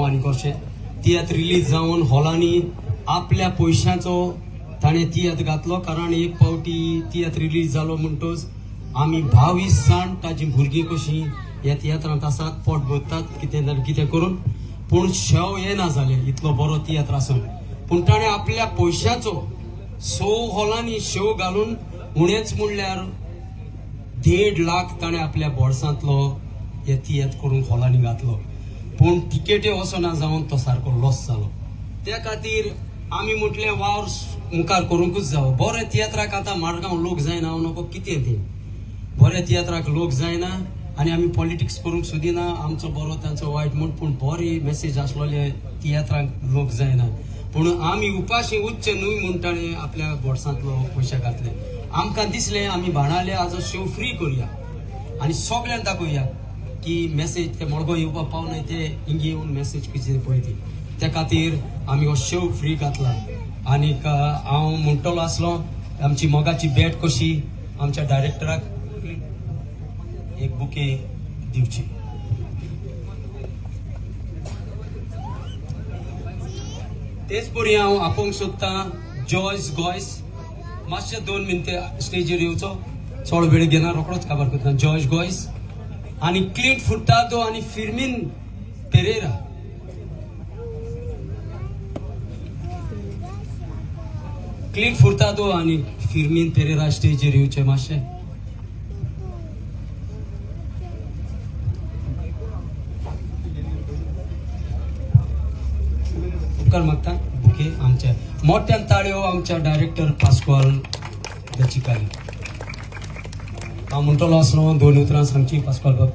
आनी कशें तियात्र रिलीज जावन हॉलांनी आपल्या पयशांचो ताणें तियात्र घातलो. कारण एक पावटी तियात्र रिलीज जालो म्हणटच आमी 22 जाण ताजी भुरगीं कशीं ह्या तियात्रांत आसात, पोट भरतात कितें जाल्यार कितें करून, पूण शेव येना जालें इतलो बरो तियात्र आसून. पूण ताणें आपल्या पयशाचो 6 हॉलांनी शेव घालून उणेच म्हणल्यार 1.5 लाख ताणें आपल्या बोर्सांतलो हे तियात्र करून हॉलांनी घातलो. पूण तिकेटी वचना जावन तो सारको लॉस जालो. त्या खातीर आमी म्हटलें वावर मुखार करूंकूच जावो. बरे तियात्राक आतां माडगांव लोक जायना, हांव नको कितें तें बऱ्या तियात्राक लोक जायना आनी आमी पॉलिटिक्स करूंक सोदिना, आमचो बरो तांचो वायट म्हूण, पूण बरी मेसेज आसलेले तियात्रांक लोक जायना. पूण आमी उपाशी उच्च न्हय म्हूण ताणें आपल्या बोर्सांतलो पयशे घातले. आमकां दिसलें आमी बाणाले आजो शो फ्री करुया आनी सगळ्यांक दाखोवया की मेसेज ते मडगांव येवपाक पावनाय ते हिंगा येवन मेसेज कितें पळय ती. त्या खातीर आमी हो शो फ्री घातला. आनीक हांव म्हणटलो आसलो आमची मोगाची भेट कशी आमच्या डायरेक्टराक एक बुके दिवची. तेच परी हांव आपोवंक सोदतां जॉयस गोयस. मातशे 2 मिनटे स्टेजीर येवचो, चड वेळ घेना, रोकडोच काबार करता. जॉयस गोयस आनी क्लिंट फुर्तादो आनी फिर्मीन पेरेरा. क्लिंट फुर्तादो आनी फिर्मीन पेरेरा स्टेजीर येवचे मातशे. उपकार मागता बुके आमच्या मोठ्यान ताळयो आमच्या डायरेक्टर पास्क्वाल दचिकाली. हांव म्हणटलो आसलो 2 उतरां सांगची पास्क्वाल बाब.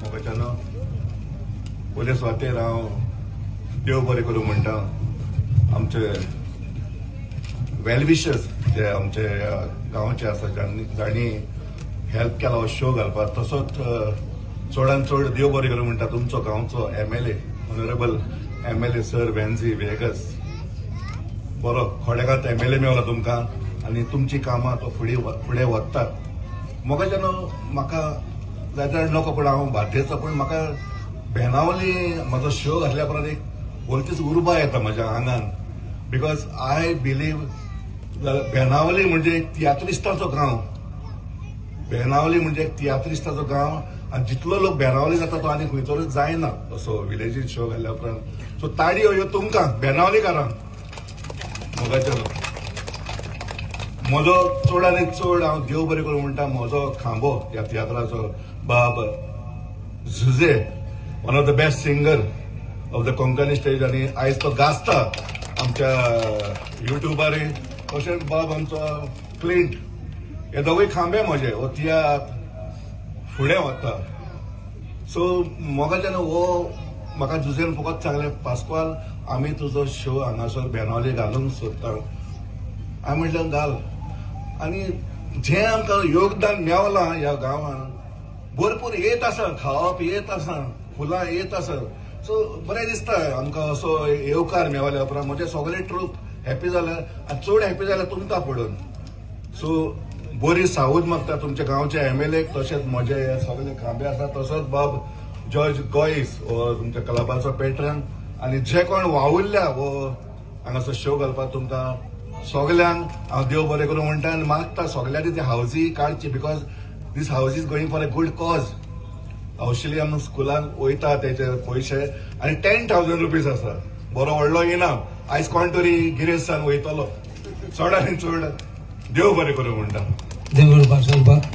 मोगाच्यानो पयले सुवातेर हांव देव बरें करूं म्हणटा आमचे वेलविशर्स जे आमचे गांवचे आसा जांणी हेल्प केला हो शो घालपाक. तसोच चडान चड देव बरें करूं म्हणटा तुमचो गांवचो MLA honourable MLA sir Venzy Viegas. बरो खोडेगांत MLA मेवला तुमकां आनी तुमची कामां तो फुडें व्हरतात. मोगाच्यानो म्हाका जायते नको पूण हांव बाध्येचो, पूण म्हाका बेनावली म्हजो शो घातल्या उपरांत एक भलतीच उर्बा येता म्हज्या आंगान. Because I believe Benaulim म्हणजे एक तियात्रिस्ताचो गांव. बेनावली म्हणजे एक तियात्रिस्ताचो गांव आनी जितलो लोक बेनावली जाता तो आनी खंयसरूच जायना असो विलेजीन शो घातल्या उपरांत. सो ताळयो ह्यो तुमकां बेनावलीकारांक. मोगाच्यानो म्हजो चड आनी चड हांव देव बरें करूं म्हणटा म्हजो खांबो ह्या तियात्राचो बाब Jose, one of the best singer of the Konkani stage आनी आयज तो गाजता आमच्या युट्यूबार. तशेंच बाब आमचो क्लिंट, हे दोगूय खांबे म्हजे हो तियात्र फुडें वता. सो मोगाच्यान हो म्हाका जुझेन फकत सांगलें पास्क्वाल आमी तुजो शो हांगासर बेनावली घालूंक सोदता. हांवें म्हणलें घाल. आनी जें आमकां योगदान मेवलां ह्या गांवांत भरपूर येत आसा, खावप येत आसा, फुलां येत आसा. सो बरें दिसता आमकां असो येवकार मेवल्या उपरांत. म्हजे सगळे ट्रूप हॅपी जाल्या आनी चड हॅपी जाल्या तुमकां पळोवन. सो बरी सावूद मागता तुमच्या गांवचे MLA तशेंच म्हजे हे सगळे खांबे आसा, तसोच बाब जॉर्ज गोयस हो तुमच्या क्लबाचो पेट्रन आनी जे कोण वावुरल्या हो हांगासर शो घालपाक तुमकां सगल्यांक हांव देव बरें करूं म्हणटा आनी मागता सगल्यांनी ती हावजी काडची. Because this house is going for a good cause. Auxilium स्कुलान वयता तेचे पयशे आनी 10,000 रुपीज आसा, बरो व्हडलो इनाम. आयज कोण तरी गिरेस्तान वयतलो. चड आनी चड देव बरें करूं म्हणटा. देव बरें.